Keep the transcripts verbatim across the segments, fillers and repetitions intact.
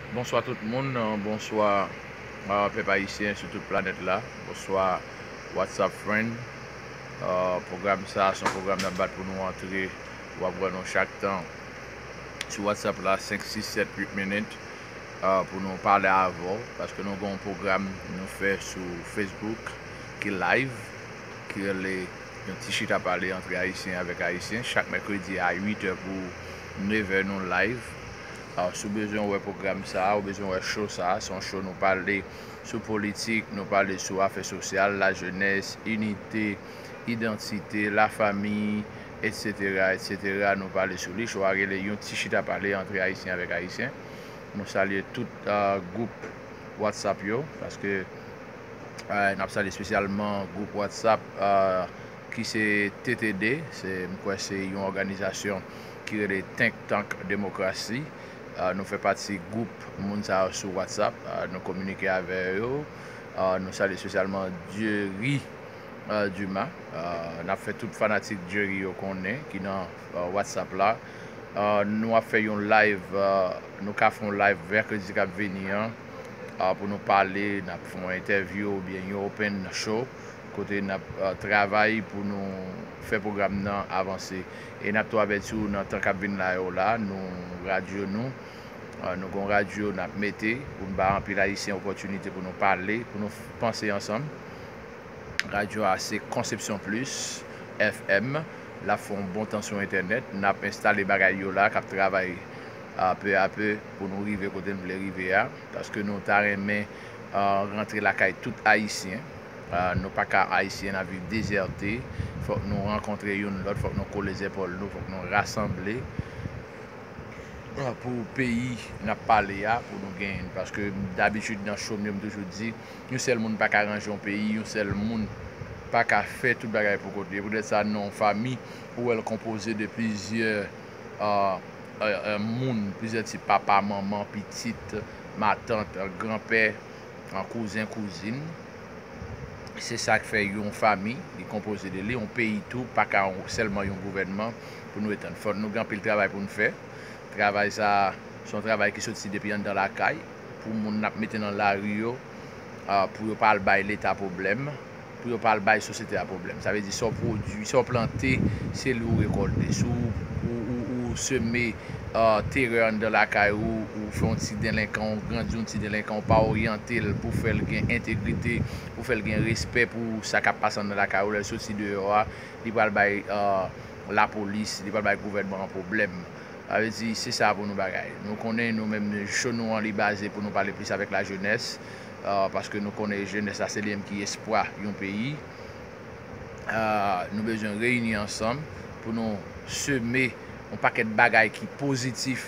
Bonswa tout moun, bonswa pèp ayisyen sou tout planèt la, bonswa WhatsApp friend. Pwogram sa a se yon pwogram n ap bat pou nou antre, w ap wè nou chak tan sou WhatsApp la, senk, sis, sèt, uit minit pou nou pale avè w, paske nou gen yon pwogram nou fè sou Facebook ki live, ki rele yon ti chita pale antre ayisyen avèk ayisyen, chak mèkredi a uit è pou nevè nou live. Si w bezwen wè pwogram sa a, ou bezwen wè show sa a, se yon show nou pale sou politik, nou pale sou afè sosyal, lajenès, inite, idantite, lafanmi, etsetera, etsetera. Nou pale sou li. Show a rele yon ti chita pale antre ayisyen avèk ayisyen. Nou salye tout gwoup WhatsApp yo, paske n ap salye espesyalman gwoup WhatsApp ki se T T D, se, m kwè se yon òganizasyon ki rele Think Tank Demokrasi. Nou fè pati gwoup moun sa yo sou WhatsApp, nou kominike avè yo. Nou salye espesyalman Diery Dumas. N ap fè tout fanatik Diery yo konnen ki nan WhatsApp la. Nou ap fè yon live, nou ka fè yon live mèkredi k ap vini an pou nou pale, n ap fè yon entèvyou oubyen yon open show kote n ap travay pou nou fè pwogram nan avanse. E n ap tou avèti w nan tan k ap vin la yo la, nou radyo nou, nou gen yon radyo n ap mete pou n ba anpil ayisyen opòtinite pou nou pale, pou nou panse ansanm. Radyo a se Conception Plus F M. L ap fè yon bon tan sou entènèt. N ap enstale bagay yo la k ap travay pe a pe pou nou rive kote n vle rive a. Paske nou ta renmen rantre lakay tout ayisyen. Nou pa ka ayisyen n ap viv dezète. Fòk nou rankontre youn lòt, fòk nou kole zèpòl nou, fòk nou rasanble pou peyi n ap pale a, pou nou genyen l. Paske dabitid nan show m yo, m toujou di, yon sèl moun pa ka ranje yon peyi, yon sèl moun pa ka fè tout bagay pou kont li. E poutèt sa, nan yon fanmi, ou wè l konpoze de plizyè moun, plizyè tip papa, manman, pitit, matant, granpè, kouzen, kouzin. Se sa k fè yon fanmi, li konpoze de li, yon peyi tou, pa ka sèlman yon gouvènman pou nou etann. Fòk nou gen anpil travay pou n fè. Travay sa a, se yon travay ki soti depi anndan lakay, pou moun n ap mete nan lari yo, pou yo pa al bay Leta pwoblèm, pou yo pa al bay sosyete a pwoblèm. Sa vle di, sa w pwodui, sa w plante, se li w rekòlte. Si w, ou, ou, ou seme terè anndan lakay ou, ou fè yon ti delenkan, ou grandi yon ti delenkan, ou pa oryante l pou fè l gen entegrite, pou fè l gen respè pou sa k ap pase anndan lakay ou, lè l soti deyò a, li pral bay lapolis, li pral bay gouvènman an pwoblèm. Sa vle di, se sa pou nou bagay. Nou konnen nou menm, show nou an, li baze pou nou pale plis avèk lajenès, paske nou konnen jenès la, se li menm ki espwa yon peyi. Nou bezwen reyini ansanm pou nou seme yon pakèt bagay ki pozitif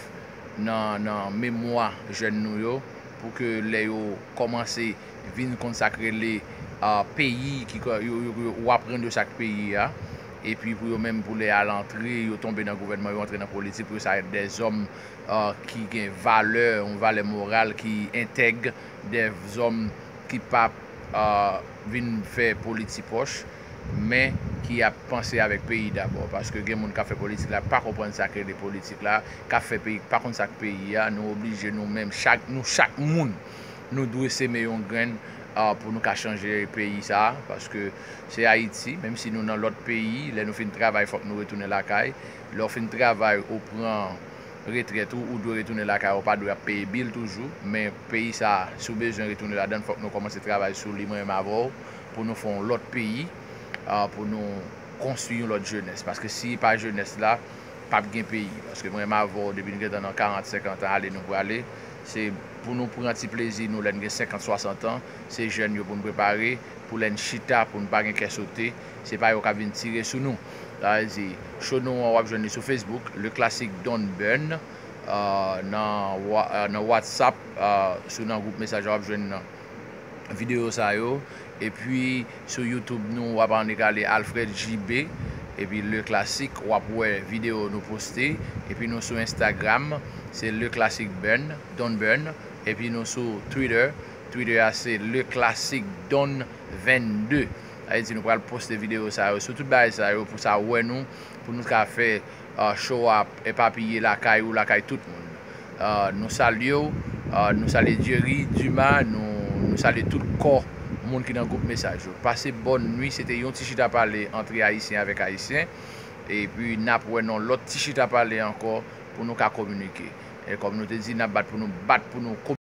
nan, nan memwa jèn nou yo, pou ke lè yo kòmanse vin konn sa k rele peyi, ki, yo, yo, yo, ou aprann yo sa k peyi a. Epi pou yo menm, pou lè y al antre, yo tonbe nan gouvènman, yo antre nan politik, pou yo sa dèzòm ki gen valè, yon valè moral ki entèg, dèzòm ki p ap vin fè politik pòch, men ki ap panse avèk peyi dabò. Paske gen moun k ap fè politik la, pa konprann sa k rele politik la, k ap fè peyi, pa konn sa k peyi a. Nou oblije nou menm, chak, nou chak moun, nou dwe seme yon grenn pou nou ka chanje peyi sa a, paske se Ayiti, menm si nou nan lòt peyi, lè nou fin travay, fòk nou retounen lakay. Lè w fin travay, ou pran retrèt ou, ou dwe retounen lakay ou, pa dwe ap peye bil toujou. Men peyi sa a, si w bezwen retounen ladan l, fòk nou kòmanse travay sou li, mwen menm avè w, pou nou fè yon lòt peyi, pou nou konstwi yon lòt jenès. Paske si pa jenès la, p ap gen peyi. Paske mwen menm avè w, depi n gentan nan karant, senkant an, ale nou prale, se pou nou pran ti plezi nou lè n gen senkant, swasant an, se jèn yo pou n prepare, pou lè n chita, pou n pa gen kè sote, se pa yo k ap vin tire sou nou. Sa vle di, show nou an, w ap jwenn li sou Facebook, Le Classique Don Burn, nan, nan WhatsApp, sou nan gwoup mesaj la, w ap jwenn videyo sa yo. Epi sou YouTube nou, w ap annik ale Alfred J B, epi Le Classique, w ap wè videyo nou poste. Epi nou sou Instagram, se Le Classique Burn, Don Burn. Epi nou sou Twitter, Twitter a se Le Classique Don vennde. Sa vle di nou pral poste videyo sa yo sou tout bagay sa yo pou sa wè nou, pou nou ka fè show a epapiye lakay ou, lakay tout moun. Nou salye w, Ah, nou salye Jerry Dumas, nou, nou salye tout kò moun ki nan gwoup mesaj yo. Pase bòn nwi, se te yon ti chita pale antre Ayisyen avèk Ayisyen. Epi n ap wè nan lòt ti chita pale ankò pou nou ka kominike. E kòm nou te di, n ap bat pou nou, bat pou nou